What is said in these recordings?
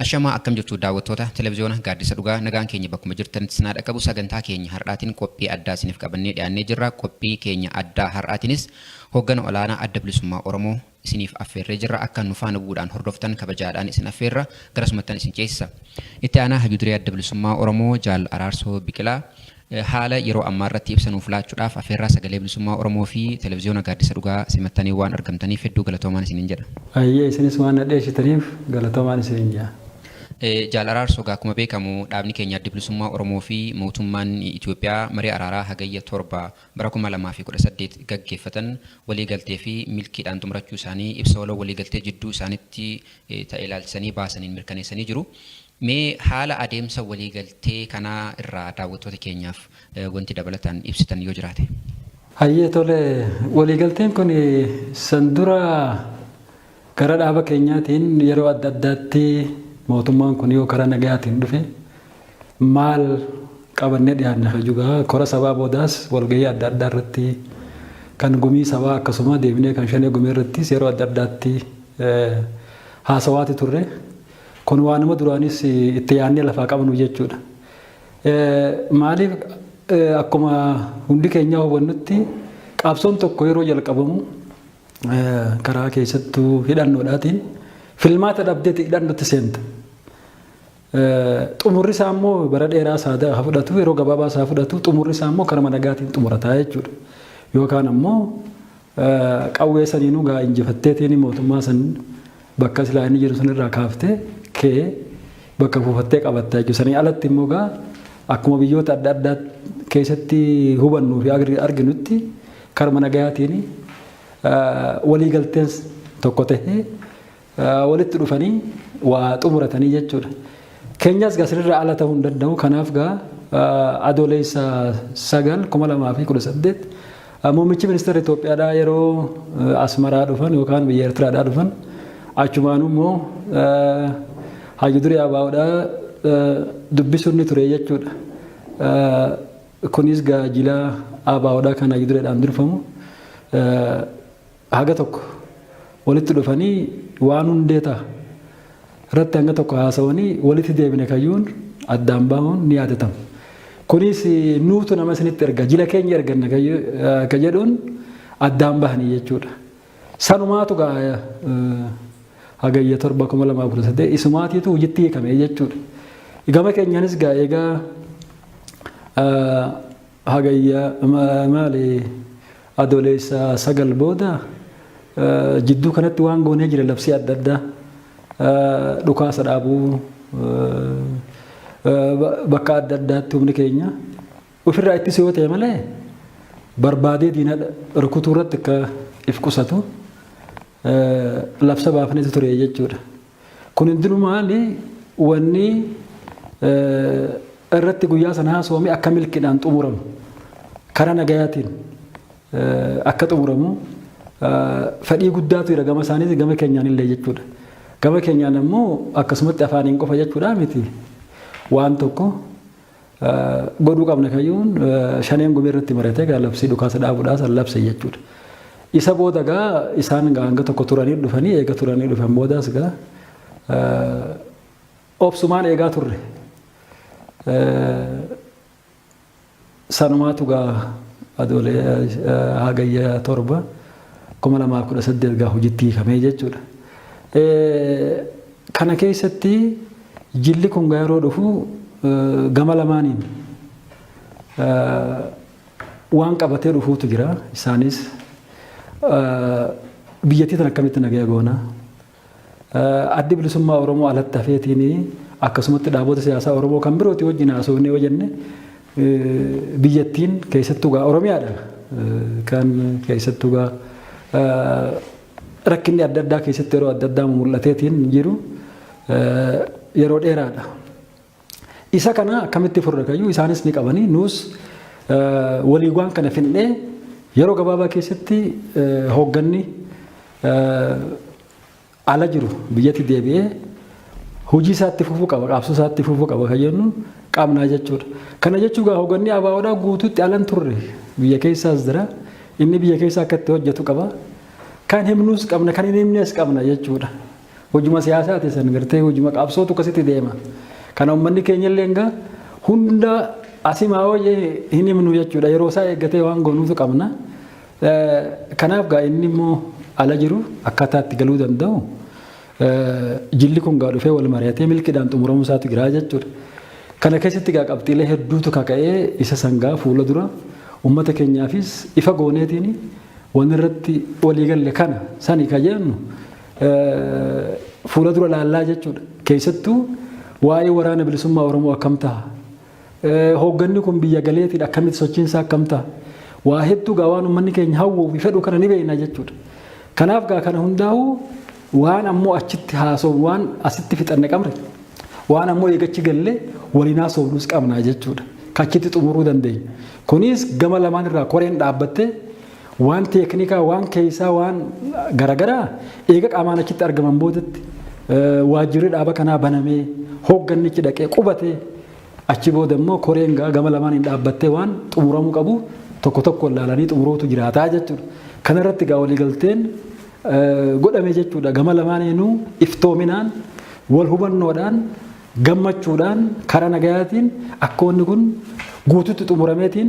Ashamaa akkam jirtu daawwattoota televiziyoona Gaaddisa Dhugaa nagaan keenya bakkuma jirtanitti sinaa dhaqqabu sagantaa keenya har'aatiin qophii addaa isiniif qabannee dhiyaannee jirra. Qophii keenya addaa har'aatiinis hooggana olaanaa Adda Bilisummaa Oromoo isiniif affeerree jirra. Akka nu faana bu'uudhaan hordoftan kabajaadhaan isin affeerra. Garasumattan isin ceesisa. Itti aanaa Hayyuu Duree Adda Bilisummaa Oromoo Jaal Araarsoo Biqilaa haala yeroo ammaa irratti ibsa nuuf laachuudhaaf afeerraa Sagalee Bilisummaa Oromoo fi Televiziyoona Gaaddisa Dhugaa simattanii waan argamtaniif hedduu galatoomaan isiniin jedha. Hayyee isinis waan na dhiyeessitaniif galatoomaan isiniin jedha. Jaal Araarsoo egaa akkuma beekamu dhaabni keenya Addi Bilisummaa Oromoo fi mootummaan Itoophiyaa marii araaraa Hagayya 7 bara 2018 gaggeeffatan waliigaltee fi milkiidhaan xumurachuu isaanii ibsa waloo waliigaltee jidduu isaanitti ta'e ilaalchisanii baasaniin mirkaneessanii jiru. Mee haala adeemsa waliigaltee kanaa irraa daawwattoota keenyaaf wanti dabalataan ibsitan yoo jiraate? Hayyee tole, waliigalteen kun san dura gara dhaaba keenyaatiin yeroo adda addaatti mootummaan kun yoo karaa nagayaatiin dhufe maal qabannee dhiyaanna ka jugaa kora sabaa boodaas walgahii adda addaa irratti kan gumii sabaa akkasuma deebinee kan shanee gumii irrattis yeroo adda addaatti haasawaati turre. Kun waanuma duraanis itti yaadnee lafaa qabnu jechuudha. Maaliif akkuma hundi keenyaa hubannutti qabsoon tokko yeroo jalqabamu karaa keessattuu hidhannoodhaatiin filmaata dhabdeeti hidhannotti seenta. Xumurri isaa immoo bara dheeraa isaa haa fudhatu yeroo gabaabaa isaa fudhatu xumurri isaa immoo karama nagaatiin xumurataa jechuudha. Yookaan ammoo qawwee saniinuu gaa injifatteetiin mootummaa san bakka silaa inni jiru sanirraa kaaftee kee bakka buufattee qabatta jechuudha. Sanii alatti immoo gaa akkuma biyyoota adda addaa keessatti hubannuu fi arginutti karuma nagayaatiin waliigalteen tokko tahee walitti dhufanii waa xumuratanii jechuudha. Keenyas gaa sirraa ala ta'uu hin danda'u. Kanaaf gaa Adoolessa 9 2018 muummichi ministeera Itoophiyaadhaa yeroo Asmaraa dhufan yookaan biyya Eertiraadhaa dhufan achumaan immoo hayyu duree ABOdhaa dubbisuun ni ture jechuudha. Kunis gaa jila ABOdhaa kan hayyu dureedhaan durfamu haga tokko walitti dhufanii waan hundee ta'a irratti hanga tokko haasawanii walitti deebine kayyuun addaan bahuun ni yaadatama. Kunis nuutu nama isinitti erga jila keenya erganna ka jedhuun addaan bahanii jechuudha. Sanumaatu gaa Hagayya 7 2018 isumaatiitu hojitti hiikame jechuudha. Gama keenyaanis gaa eegaa Hagayya maali Adoleessa 9 booda jidduu kanatti waan goonee jira labsii adda addaa dhukaasa dhaabuu bakka adda addaatti humni keenya ofirraa ittisuu yoo ta'e malee barbaadee diina rukutuu irratti akka if qusatu labsa baafnetu ture jechuudha. Kun hundinuu maali wanni irratti guyyaa sana haasawame akka milkiidhaan xumuramu karaa nagayaatiin akka xumuramu fedhii guddaatu jira gama isaaniiti gama keenyaan illee jechuudha. Gama keenyaan ammoo akkasumatti afaaniin qofa jechuudha miti waan tokko godhuu qabna kayyuun shaneen gumii irratti maratee gaa labsii dhukaasa dhaabuudhaa san labse jechuudha. Isa booda gaa isaan gaa hanga tokko turanii dhufanii eega turanii dhufan boodaas gaa obsumaan eegaa turre. Sanumaatu gaa adoolee hagayya 7 2018 gaa hojiitti hiikamee jechuudha. Kana keessatti jilli kun gaa yeroo dhufu gama lamaaniin waan qabatee dhufuutu jira. Isaanis biyyattii tana akkamitti nagaya goona? Addi Bilisummaa Oromoo alatti hafeetiin akkasumatti dhaabota siyaasaa Oromoo kan birooti wajjin haasofnee yoo jenne Biyyattiin keessattuu gaa Oromiyaadha kan keessattuu gaa rakkinni adda addaa keessatti yeroo adda addaa mul'ateetiin jiru yeroo dheeraadha. Isa kana akkamitti furra kayyuu isaanis ni qabanii, nuus walii waan kana finnee yeroo gabaabaa keessatti hoogganni ala jiru biyyatti deebi'ee hojii isaatti fufuu qaba, qabsoo isaatti fufuu qaba kan jennu qabnaa jechuudha. Kana jechuun gaa hoogganni ABOdhaa guutuutti alan turre, biyya keessaas jira. Inni biyya keessa akka itti hojjetu qaba. Kan himnuus qabna, kan hin himnes qabna jechuudha. Hojuma siyaasaati san gartee, hojuma qabsootu akkasitti deema. Kana uummanni keenya illee egaa hunda asimaa hojii hin himnu jechuudha. Yeroo isaa eeggatee waan goonuutu qabna. Kanaaf gaa inni immoo ala jiru akkaataa itti galuu danda'u jilli kun gaa dhufee wal mari'atee milkiidhaan xumuramuu isaatu jira jechuudha. Kana keessatti gaa qabxiilee hedduutu kaka'ee, isa sangaa fuula dura uummata keenyaafis ifa gooneetiin wanni irratti walii galle kana sani ka jennu fuula dura laallaa jechuudha. Keessattuu waa'ee Waraana Bilisummaa Oromoo akkam ta'a? Hoogganni kun biyya galeetiin akkamitti sochiinsaa akkam ta'a? Waa hedduu gaa waan uummanni keenya hawwuu fi fedhu kana ni beekna jechuudha. Kanaaf gaa kana hundaa'u waan ammoo achitti haasofnu, waan asitti fixanne qabne, waan ammoo eegachi gallee waliin haasofnus qabna jechuudha. Kachitti xumuruu dandeenya. Kunis gama lamaan irraa koreen dhaabbattee waan teeknikaa, waan keessaa, waan garaagaraa eega qaamaan achitti argaman boodatti, waajjirri dhaaba kanaa banamee hooggannichi dhaqee qubatee, achi booda immoo koreen gama lamaan hin dhaabbattee waan xumuramuu qabu tokko tokko ilaalanii xumuruutu jiraataa jechuudha. Kanarratti gaa waliigalteen godhame jechuudha. Gama lamaaniinuu iftoominaan, wal hubannoodhaan, gammachuudhaan, karaa nagayaatiin akka wanni kun guututti xumurameetiin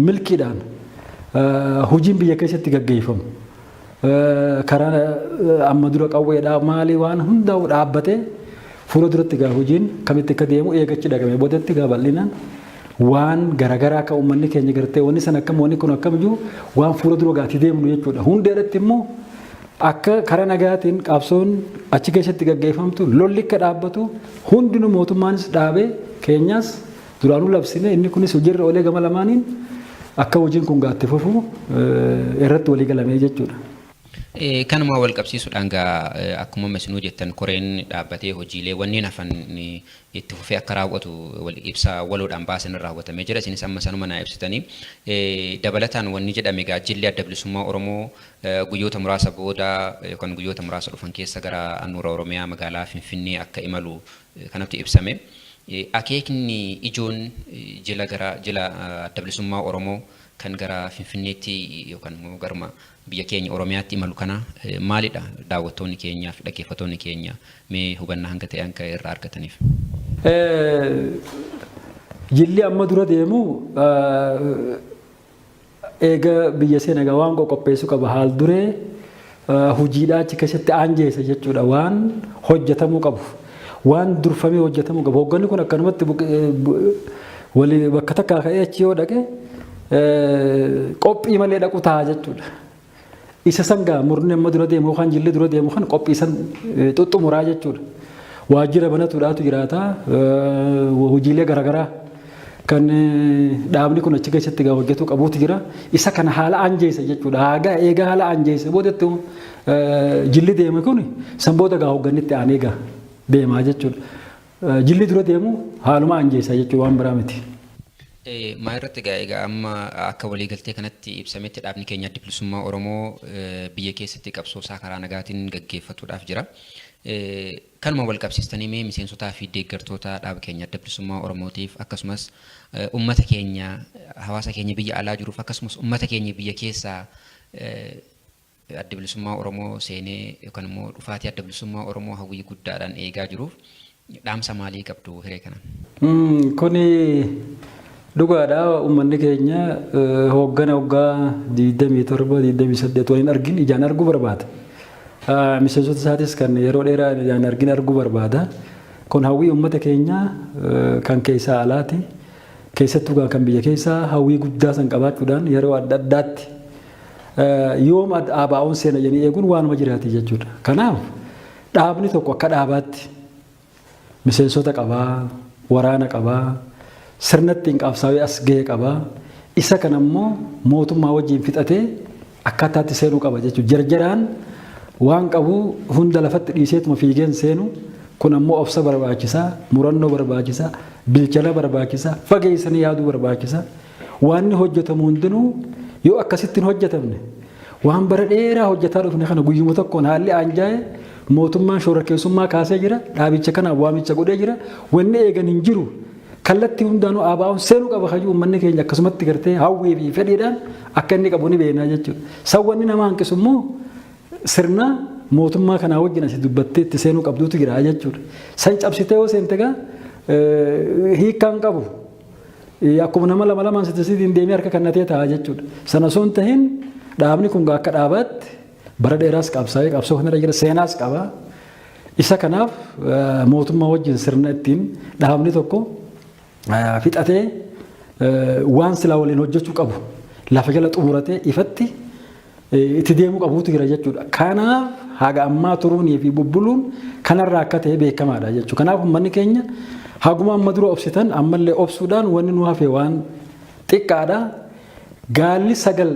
milkiidhaan hojiin biyya keessatti gaggeeffamu. Karaa amma dura qawweedhaa maalii waan hundaa'u dhaabbatee fuula duratti gaa hojiin kamitti akka deemu eegachi dhaqame boodatti gaa bal'inaan waan garaagaraa akka uummanni keenya gartee wanni san akkam, wanni kun akkam jiru waan fuula dura gaati deemnu jechuudha. Hundeedhatti immoo akka karaa nagaatiin qabsoon achi keessatti gaggeeffamtu, lolli akka dhaabbatu, hundinuu mootummaanis dhaabee keenyaas duraanuu labsine, inni kunis hojiirra oolee gama lamaaniin akka hojiin kun gaatti fufu irratti walii galamee jechuudha. Kanuma wal qabsiisuudhaan gaa akkuma isinuu jettan koreen dhaabbatee hojiilee wanneen hafan itti fufee akka raawwatu ibsa waloodhaan baasan irraa raawwatamee jira. Isinis amma sanuma naa ibsitanii. Dabalataan wanni jedhame gaa jilli Adda Bilisummaa Oromoo guyyoota muraasa booda yookaan guyyoota muraasa dhufan keessa gara handhuura Oromiyaa magaalaa Finfinnee akka imalu kanatti ibsame. Akeekni ijoon jila gara jila Adda Bilisummaa Oromoo kan gara Finfinneetti yookaan immoo garuma biyya keenya Oromiyaatti imalu kana maalidha, daawwattoonni keenyaa fi dhaggeeffattoonni keenya mee hubannaa hanga ta'e hanga irraa argataniif? Jilli amma dura deemu eega biyya seenaa waan qopheessuu qaba, haal duree hojiidhaa achi keessatti aanjeessa jechuudha, waan hojjetamuu qabu. Waan durfamee hojjetamuu qabu. Hoogganni kun akkanumatti walii bakka takkaa ka'ee achi yoo dhaqe qophii malee dhaqu ta'a jechuudha. Isa san gaa murni amma dura deemu yookaan jilli dura deemu kan qophii san xuxxumuraa jechuudha. Waajjira banatuudhaatu jiraata. Hojiilee garaagaraa kan dhaabni kun achi keessatti gaa hojjetuu qabuutu jira. Isa kana haala anjeessa jechuudha. Haga eega haala anjeessa boodatti jilli deeme kun san booda gaa hooggannitti aanee gaa deemaa jechuudha. Jilli dura deemu haaluma anjeessa jechuudha, waan biraa miti. Maa irratti egaa amma akka waliigaltee kanatti ibsametti dhaabni keenya Addi Bilisummaa Oromoo biyya keessatti qabsoo isaa karaa nagaatiin gaggeeffatuudhaaf jira. Kanuma wal qabsiistanii mee miseensotaa fi deeggartoota dhaaba keenya Adda Bilisummaa Oromootiif, akkasumas uummata keenya, hawaasa keenya biyya alaa jiruuf, akkasumas uummata keenya biyya keessaa Adda Bilisummaa Oromoo seenee yookaan immoo dhufaatii Adda Bilisummaa Oromoo hawwii guddaadhaan eegaa jiruuf dhaamsa maalii qabdu hiree kanaan? Kuni dhugaadha. Uummanni keenya hooggana waggaa 27, 28 waliin argin ijaan arguu barbaada. Miseensota isaatis kan yeroo dheeraa ijaan argin arguu barbaada. Kun hawwii uummata keenya kan keessaa alaati. Keessattuu kan biyya keessaa hawwii guddaa san qabaachuudhaan yeroo adda addaatti yoom ABO'n seena jedhanii eeguun waanuma jiraati jechuudha. Kanaaf dhaabni tokko akka dhaabaatti miseensota qabaa, waraana qabaa, Sirna ittiin qabsaa'ee as ga'e qaba. Isa kana immoo mootummaa wajjin fixatee akkaataatti seenuu qaba jechuudha. Jarjaraan waan qabu hunda lafatti dhiiseetuma fiigeen seenu kun ammoo obsa barbaachisa, murannoo barbaachisa, bilchina barbaachisa, fageessanii yaaduu barbaachisa. Waan inni hojjetamu hundinuu yoo akkasitti hin hojjetamne waan bara dheeraa hojjetaa dhufne kana guyyuma tokkoon haalli aanjaa'e, mootummaan shororkeessummaa kaasee jira, dhaabicha kanaaf waamicha godhee jira, wanni eegan hin jiru. Kallattii hundaanuu ABO'n seenuu qaba kayyuu uummanni keenya akkasumatti gartee hawwii fi fedhiidhaan akka inni qabu ni beekna jechuudha. San wanni nama hanqisu immoo sirna mootummaa kanaa wajjin asii dubbattee itti seenuu qabduutu jira jechuudha. San cabsitee yoo seente egaa hiikkaan qabu. Akkuma nama lama lamaan sitti sitiin deemee harka kennatee ta'a jechuudha. Sana osoo hin tahin dhaabni kun akka dhaabaatti bara dheeraas qabsaa'ee qabsoo kanarra jira, seenaas qaba. Isa kanaaf mootummaa wajjin sirna ittiin dhaabni tokko fixatee waan silaa waliin hojjechuu qabu lafa jala xumuratee ifatti itti deemuu qabuutu jira jechuudha. Kanaaf haga ammaa turuunii fi bubbuluun kanarraa akka ta'e beekamaadha jechuudha. Kanaaf uummanni keenya haguma amma dura obsitan ammallee obsuudhaan wanni nu hafe waan xiqqaadha. Gaalli sagal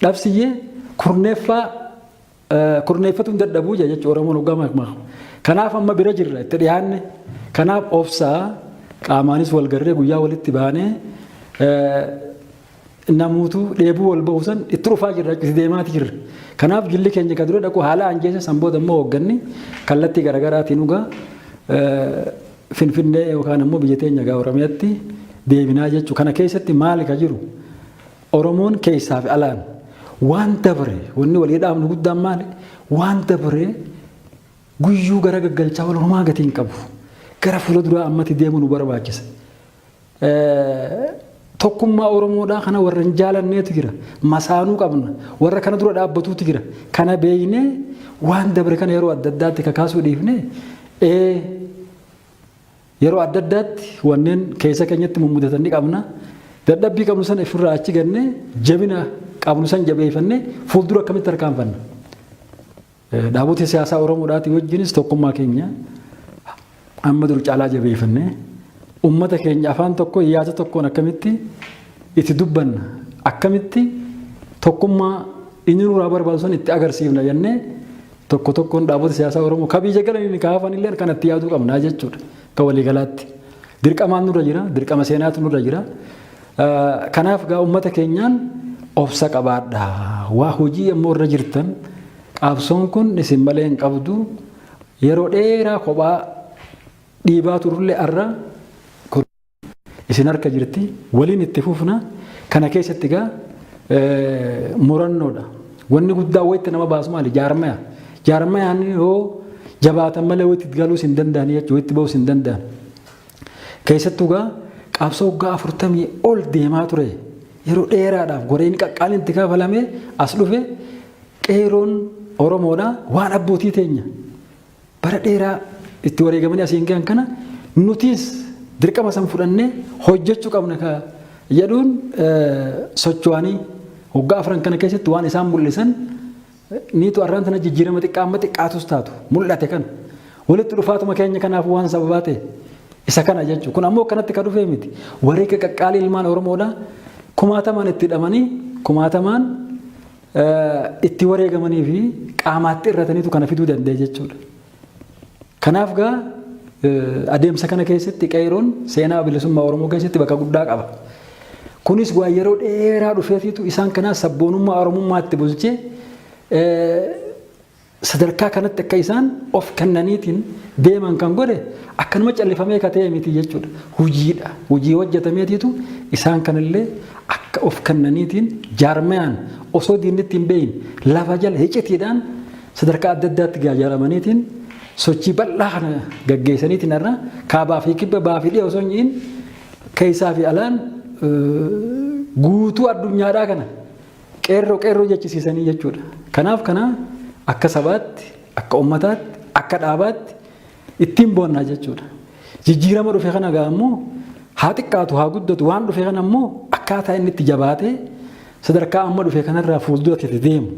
dhabsiyyee kurneeffaa kurneeffatu hin dadhabuu jechuudha Oromoon hoggaa makmaaku. Kanaaf amma bira jirra, itti dhiyaanne. Kanaaf obsaa, qaamaanis wal garree guyyaa walitti baanee namuutu dheebuu wal bahu san itti dhufaa jirra, itti deemaati jirra. Kanaaf jilli keenya kan dura dhaqu haala anjeessa, san booda immoo hoogganni kallattii garaagaraatiin dhugaa Finfinnee yookaan immoo biyya teenya gaa Oromiyaatti deebinaa jechuudha. Kana keessatti maali ka jiru? Oromoon keessaa fi alaan waan dabre wanni walii dhaabnu guddaan maali? Waan dabre guyyuu gara gaggalchaa wal homaa gatii hin qabu. Gara fuula duraa ammatti deemuu nu barbaachisa. Tokkummaa Oromoodhaa kana warra hin jaalanneetu jira. Masaanuu qabna. Warra kana dura dhaabbatuutu jira. Kana beeknee waan dabre kana yeroo adda addaatti kakaasuu dhiifnee yeroo adda addaatti wanneen keessa keenyatti mummudatan ni qabna. Dadhabbii qabnu sana ofirraa achi gannee jabina qabnu san jabeeffannee fuuldura akkamitti tarkaanfanna? Dhaabota siyaasaa Oromoodhaatii wajjinis tokkummaa keenya amma dur caalaa jabeeffannee uummata keenya afaan tokko yaada tokkoon akkamitti itti dubbanna, akkamitti tokkummaa inni nurraa barbaadu san itti agarsiifna jennee tokko tokkoon dhaabota siyaasaa Oromoo ka biyya galanii ka hafan illee kanatti yaaduu qabna jechuudha. Akka waliigalaatti. Dirqamaan nurra jira, dirqama seenaatu nurra jira. Kanaaf gaa uummata keenyaan obsa qabaadha. Waa hojii ammoo irra jirtan, qabsoon kun isin malee hin qabdu. Yeroo dheeraa kophaa dhiibaa turullee har'a isin harka jirti. Waliin itti fufna. Kana keessatti gaa murannoodha. Wanni guddaa wayitti nama baasu maali? Jaarmaya. Jaarmayaan yoo jabaatan malee wayitti galuus hin danda'an jechuudha. Wayitti ba'uus hin danda'an. Keessattuu gaa qabsoo waggaa 40 ol deemaa ture. Yeroo dheeraadhaaf goreen qaqqaaliin itti kafalamee as dhufe qeeroon Oromoodha, waan abbootii teenya bara dheeraa itti wareegamanii asiin gahan kana nutis dirqama san fudhannee hojjechuu qabna ka jedhuun socho'anii waggaa afran kana keessatti waan isaan mul'isan niitu arraan tana jijjiirama xiqqaa amma xiqqaatus taatu mul'ate kana walitti dhufaatuma keenya kanaaf waan sababaa ta'e isa kana jechuudha. Kun ammoo akkanatti kan dhufee miti. Wareega qaqqaalii ilmaan Oromoodha kumaatamaan itti hidhamanii, kumaatamaan itti wareegamanii fi qaamaatti irrataniitu kana fiduu danda'e jechuudha. Kanaaf gaa adeemsa kana keessatti qeeroon seenaa bilisummaa Oromoo keessatti bakka guddaa qaba. Kunis waa yeroo dheeraa dhufeetitu isaan kanaa sabboonummaa Oromummaatti bulchee sadarkaa kanatti akka isaan of kennaniitiin deeman kan godhe akkanuma callifamee ka ta'e miti jechuudha. Hojiidha. Hojii hojjetameetiitu isaan kanallee akka of kennaniitiin jaarmayaan osoo diinni hin beeyin lafa jala hicitiidhaan sadarkaa adda addaatti ijaaramaniitiin sochii bal'aa kana gaggeessaniitiin har'a kaabaa fi kibba, baa fi dhiha osoo hin jiin, keessaa fi alaan guutuu addunyaadhaa kana qeerroo qeerroo jechisiisanii jechuudha. Kanaaf kana akka sabaatti, akka ummataatti, akka dhaabaatti ittiin boonnaa jechuudha. Jijjiirama dhufe kana gaa immoo haa xiqqaatu haa guddatu, waan dhufe kana immoo akkaataa inni itti jabaatee sadarkaa amma dhufe kanarraa fuuldura itti deemu.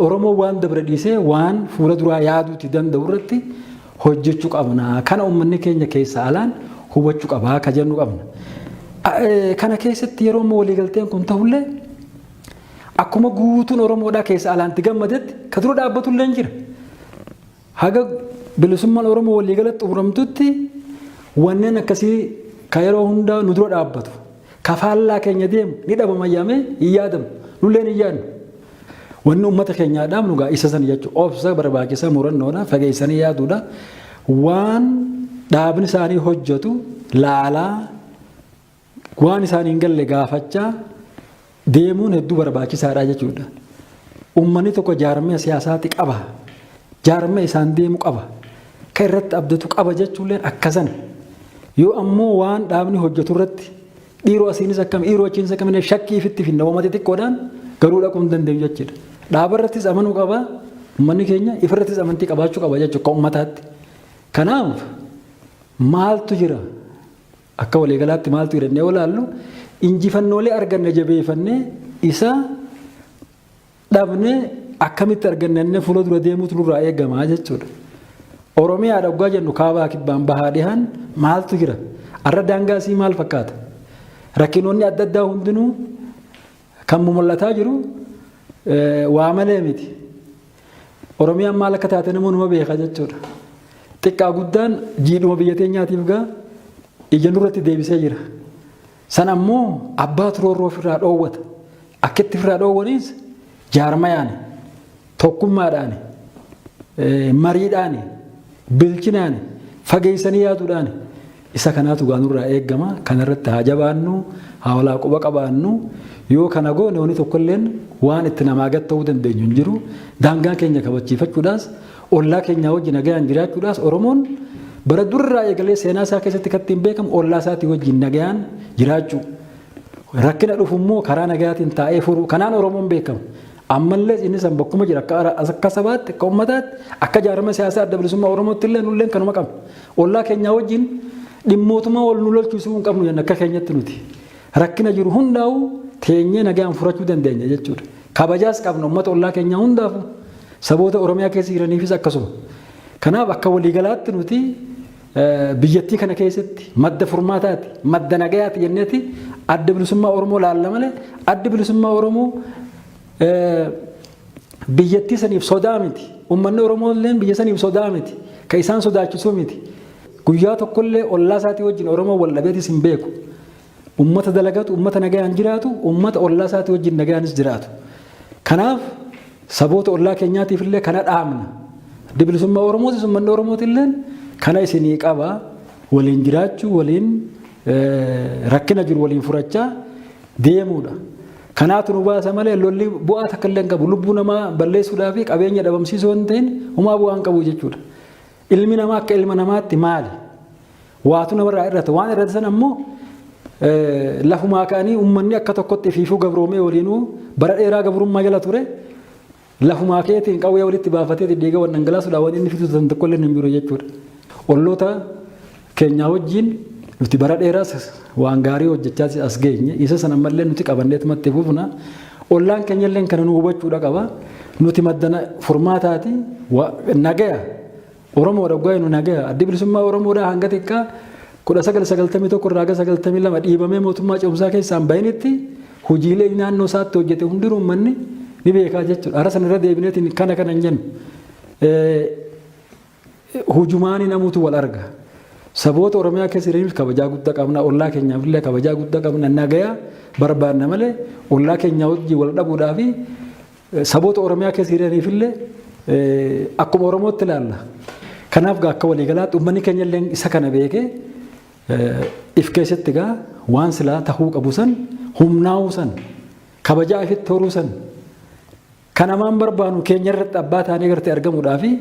Oromoo waan dabre dhiisee waan fuula duraa yaaduuti danda'u irratti hojjechuu qabna. Kana uummanni keenya keessa alaan hubachuu qabaa ka jennu qabna. Kana keessatti yeroo immoo waliigalteen kun ta'ullee akkuma guutuun Oromoodhaa keessa alaanti gammadetti ka dura dhaabbatullee hin jira. Haga bilisummaan Oromoo waliigalatti xumuramtutti wanneen akkasii ka yeroo hundaa nu dura dhaabbatu, ka faallaa keenya deemu ni dhabama yaamee hin yaadamu, nulleen hin yaadnu. Wanni uummata keenyaa dhaabnu gaa isa sana jechuudha. Obsa barbaachisaa, murannoodha, fageessanii yaaduudha. Waan dhaabni isaanii hojjetu laalaa, waan isaanii hin galle gaafachaa deemuun hedduu barbaachisaadha jechuudha. Uummanni tokko jaarmee siyaasaati qaba. Jaarmee isaan deemu qaba. Ka irratti abdatu qaba jechuulleen akkasana. Yoo ammoo waan dhaabni hojjetu irratti dhiiroo asiinis akkam, dhiiroo achiinis akkam, shakkii ifitti finna, uummata xixiqqoodhaan garuu dhaquu hin dandeenyu jechuudha. Dhaaba irrattis amanuu qaba. Uummanni keenya ifirrattis amantii qabaachuu qaba jechuudha akka uummataatti. Kanaaf maaltu jira? Akka waliigalaatti maaltu jira jennee olaallu, injifannoolee arganne jabeeffannee, isa dhabne akkamitti arganne jennee fuula dura deemuutu nurraa eegamaa jechuudha. Oromiyaa dhoggaa jennu kaabaa kibbaan bahaa dhihaan maaltu jira? Arra daangaa isii maal fakkaata? Rakkinoonni adda addaa hundinuu kan mul'ataa jiru waa malee miti. Oromiyaan maal akka taate namoonni numa beeka jechuudha. Xiqqaa guddaan jiidhuma biyya teenyaatiif gaa ija nurratti deebisee jira. San ammoo abbaa turoorroo ofirraa dhoowwata. Akkitti ofirraa dhoowwanis jaarmayaani, tokkummaadhaani, mariidhaani, bilchinaani, fageessanii yaaduudhaani. Isa kanaatu gaa nurraa eegama. Kanarratti haa jabaannu, haa walaa quba qabaannu. Yoo kana goone wanni tokkolleen waan itti namaa gad ta'uu dandeenyu hin jiru. Daangaa keenya kabachiifachuudhaas, ollaa keenyaa wajjin nagayaan jiraachuudhaas, Oromoon bara durirraa eegalee seenaa isaa keessatti kan ittiin beekamu ollaa isaatii wajjin nagayaan jiraachuu. Rakkina dhufu immoo karaa nagayaatiin taa'ee furuu. Kanaan Oromoon beekama. Ammallee inni san bakkuma jira, akka sabaatti, akka uummataatti, akka jaarma siyaasaa Adda Bilisummaa Oromootti illee nulleen kanuma qabna. Ollaa keenyaa wajjin dhimmootuma wal nu lolchiisuu hin qabnu jenna akka keenyatti nuti. Rakkina jiru hundaa'u teenyee nagaan furachuu dandeenya jechuudha. Kabajaas qabna uummata ollaa keenyaa hundaafuu, saboota Oromiyaa keessa jiraniifis akkasuma. Kanaaf akka waliigalaatti nuti biyyattii kana keessatti madda furmaataati, madda nagayaati jenneeti Adda Bilisummaa Oromoo laalla malee, Adda Bilisummaa Oromoo biyyattii saniif sodaa miti. Uummanni Oromoo illee biyya saniif sodaa miti. Ka isaan sodaachisuu miti. Guyyaa tokkollee ollaa isaatii wajjin Oromoo wal dhabeetis hin beeku. Uummata dalagatu, uummata nagayaan jiraatu, uummata ollaa isaatii wajjin nagayaanis jiraatu. Kanaaf saboota ollaa keenyaatiif illee kana dhaamna. Addi Bilisummaa Oromootis uummanni Oromootillee kana isinii qaba. Waliin jiraachuu, waliin rakkina jiru waliin furachaa deemuudha. Kanaatu nu baasa malee lolli bu'aa takka illee hin qabu. Lubbuu namaa balleessuudhaa fi qabeenya dhabamsiisuu hin ta'in homaa bu'aa hin qabu jechuudha. Ilmi namaa akka ilma namaatti maali? Waatu namarraa irrata. Waan irrate sana ammoo lafumaa ka'anii uummanni akka tokkotti ifiifuu gabroomee waliinuu bara dheeraa gabrummaa jala ture. Lafumaa ka'eetiin qawwee walitti baafatee dhiiga wal dhangalaasuudhaan waan inni fidu tokko illee hin jiru jechuudha. Olloota keenyaa wajjin nuti bara dheeraas waan gaarii hojjechaa as geenye, isa sana ammallee nuti qabanneetumatti fufna. Ollaan keenya illee kana nu hubachuudha qaba. Nuti madda furmaataati, nagaya. Oromoodha dhugaa nu nagaya. Addi Bilisummaa Oromoodhaa hanga xiqqaa 1991 irraa hanga 92 dhiibamee mootummaa ce'umsaa keessaan bahinitti hojiilee naannoo isaatti hojjete hundinuu uummanni ni beekaa jechuudha. Hara sana irra deebineetiin kana kana hin jennu. Hujumaanii namuutu wal arga. Saboota Oromiyaa keessa jiraniif kabajaa guddaa qabna. Ollaa keenyaaf illee kabajaa guddaa qabna. Nagaya barbaanna malee ollaa keenya wajjin wal dhabuudhaa fi saboota Oromiyaa keessa jiraniif illee akkuma Oromootti ilaalla. Kanaaf akka waliigalaatti uummanni keenya illee isa kana beekee if keessatti gaa waan silaa tahuu qabu san, humnaa'uu san, kabajaa ifitti horuu san, kan namaan barbaanu keenya irratti abbaa taanee gartee argamuudhaa fi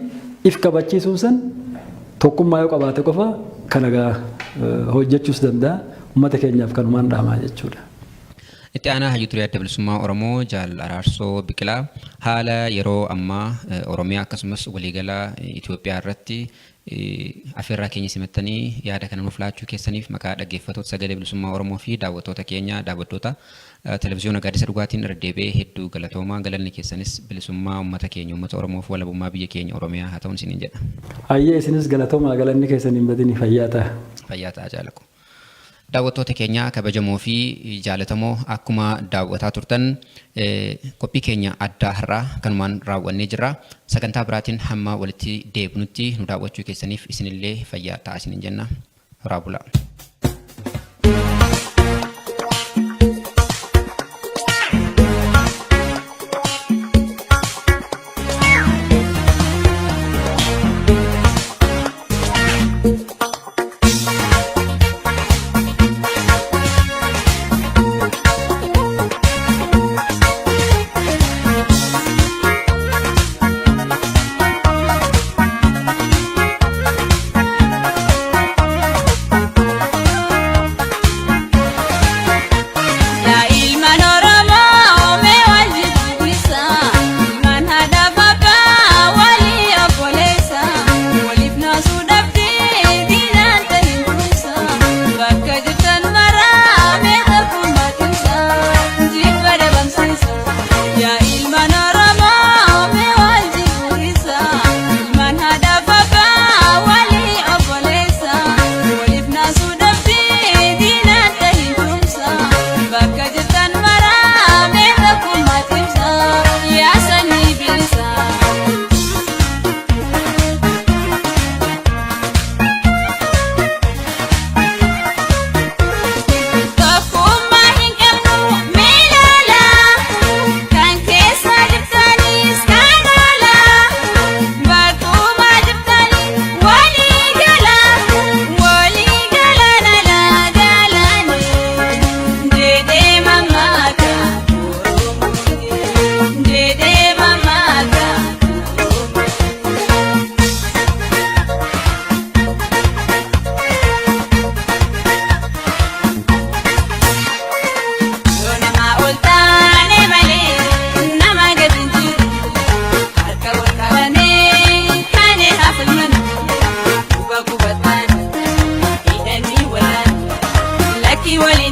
if kabachiisuun san tokkummaa yoo qabaate qofa kana gaa hojjechuus danda'a. Uummata keenyaaf kanumaan dhaamaa jechuudha. Itti aanaa hayyuu turee Adda Bilisummaa Oromoo Jaal Araarsoo Biqilaa, haala yeroo ammaa Oromiyaa akkasumas waliigala Itoophiyaa irratti Afeerraa keenya simattanii yaada kana nuuf laachuu keessaniif maqaa dhaggeeffattoota Sagalee Bilisummaa Oromoo fi daawwattoota keenya daawwattoota Televiziyoona Gaaddisa Dhugaatiin irra deebi'ee hedduu galatoomaa. Galanni keessanis bilisummaa uummata keenya, uummata Oromoof walabummaa biyya keenya Oromiyaa haa ta'uun isiniin jedha. Hayyee, isinis galatoomaa, galanni keessan hin badini, fayyaa ta'a. Fayyaa ta'a jaalaku. Daawwattoota keenya kabajamoo fi jaalatamoo, akkuma daawwataa turtan qophii keenya addaa har'aa kanumaan raawwannee jirra. Sagantaa biraatiin hamma walitti deebinutti nu daawwachuu keessaniif isinillee fayyaa ta'a isiniin jenna. Horaa bulaa. Yaa ilmaan Oromoo, mee wal jibbiisa. Ilmaan haadhaaf abbaa walii obboleessa. Waliif naasuu dhabdee diinaan ta'in kuusa. Bakka jirtan maraa mee tokkummaa cimsa. Jibba dhabamsiisa. Yaa ilmaan Oromoo, mee wal jibbiisa. Ilmaan haadhaaf abbaa walii obboleessa. Waliif naasuu dhabdee diinaan ta'in kuusa. Bakka jirtan maraa mee tokkummaa cimsa. Yaa sanyii bilisaa. Tokkummaa hin qabnu miilaala, kan keessa jirtanis kan ala, bakkuma jirtani walii gala, walii gala nala galani, jedhee mammaaka Oromoon, jedhee mammaaka Oromoon. Yoo nama ol taane malee nama gadi hin jiru. Harka wal qabannee kaanee haa falmannu. Quba qubataan hidhanii walaan lakki walii.